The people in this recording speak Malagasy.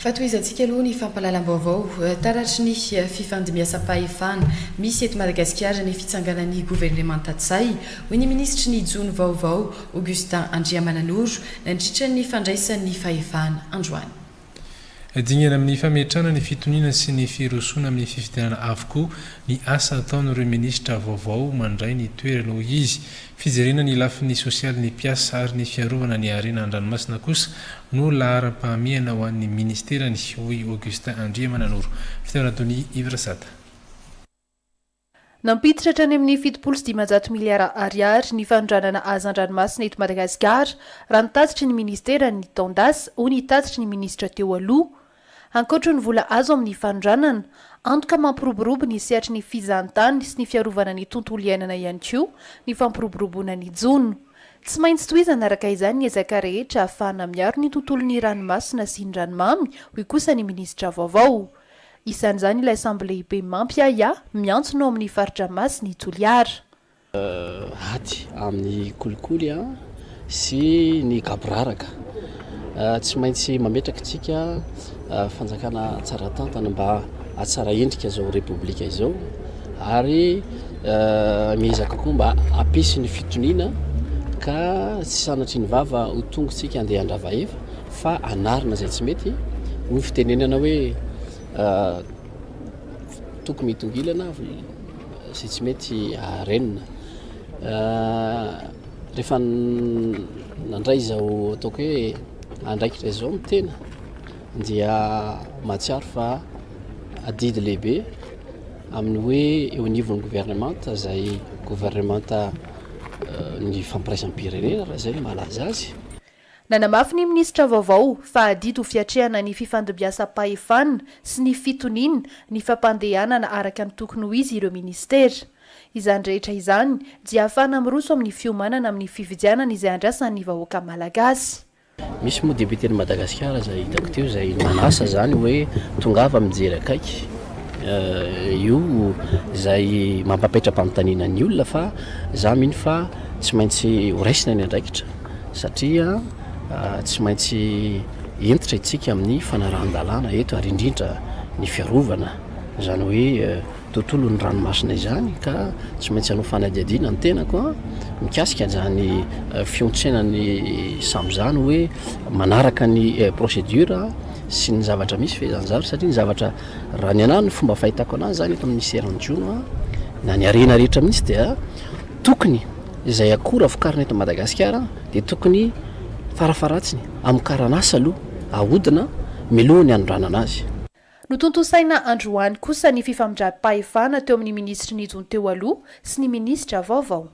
Fa tohizantsika aloha ny fampahalalam-baovao. Taratry ny fifandimbiasam-pahefana misy eto Madagasikara ny fitsanganan'ny governemanta Ntsay, hoy ny minisitry ny Jono vaovao, Augustin Andriamananoro, nandritra ny fandraisany ny fahefana androany. Dingana amin'ny fametrahana ny fitoniana sy ny firosoana amin'ny fifidianana avokoa ny asa ataon'ireo minisitra vaovao mandray ny toerana, hoy izy. Fijerena ny lafiny sosialin'ny mpiasa ary ny fiarovana ny harena an-dranomasina kosa no laharam-pahamehana ho an'ny ministerany, hoy Augustin Andriamananoro. Fitiavana Donia Yves Rasata. Nampiditra hatrany amin'ny 570 miliara ariary ny fanondranana hazan-dranomasina eto Madagasikara, raha ny tatitry ny minisiteran'ny taon-dasa, hoy ny tatitry ny minisitra teo aloha. Ankoatra ny vola azo amin'ny fanondranana, antoka mampiroborobo ny sehatry ny fizahantany sy ny fiarovana ny tontolo iainana ihany koa ny fampiroboroboana ny jono. Tsy maintsy tohizana araka izany ny ezaka rehetra ahafahana miaro ny tontolon'ny ranomasina sy ny ranomamy, hoy kosa ny minisitra vaovao. Isan'izany ilay sambo lehibe mampiahiahy miantsona ao amin'ny fari-dranomasin'i Toliara. Ady amin'ny kolikoly sy ny gaboraraka. Tsy maintsy mametraka isika fanjakana tsara tantana mba hahatsara endrika izao repoblika izao ary miezaka koa mba hampisy ny fitoniana ka tsy sanatria ny vava ho tonga isika handeha handrava hefa fa anarina izay tsy mety, hoy ny fitenenana hoe toko mitongilana izay tsy mety harenina. Rehefa nandray izao ataoko hoe andraikitra izao ny tena dia mahatsiaro fa adidy lehibe amin'ny hoe eo anivon'ny governemanta izay governemanta ny fampiraisam-pirenena raha izay no mahalaza azy. Nanamafy ny minisitra vaovao fa adidy ho fiatrehana ny fifandimbiasam-pahefana sy ny fitoniana ny fampandehanana araka ny tokony ho izy ireo minisitera. Izany rehetra izany dia ahafahana miroso amin'ny fiomanana amin'ny fifidianana izay andrasan'ny vahoaka malagasy. Misy moa député-n'i Madagasikara izay hitako teo izay nanasa izany hoe tongava mijery akaiky io izay mampapetra-panontaniana ny olona fa za mino fa tsy maintsy horaisina ny andraikitra. Satria tsy maintsy hentitra isika amin'ny fanarahan-dalàna eto ary indrindra ny fiarovana izany hoe tontolon'ny ranomasina izany ka tsy maintsy hanao fanadihadiana ny tenako mikasika an'izany fiontsenan'ny samy izany hoe manaraka ny procédure sy ny zavatra misy ve izany zavatra satria ny zavatra raha ny anahy ny fomba fahitako anazy izany eto amin'ny minisiteran'ny jono na ny harena rehetra mihitsy dia Tokony izay akora vokarina eto Madagasikara dia tokony farafaharatsiny hamokarana asa aloha ahodina mialoha ny hanondranana azy. Notontosaina androany kosa ny fifamindram-pahefana teo amin'ny minisitry ny jono teo aloha sy ny minisitra vaovao.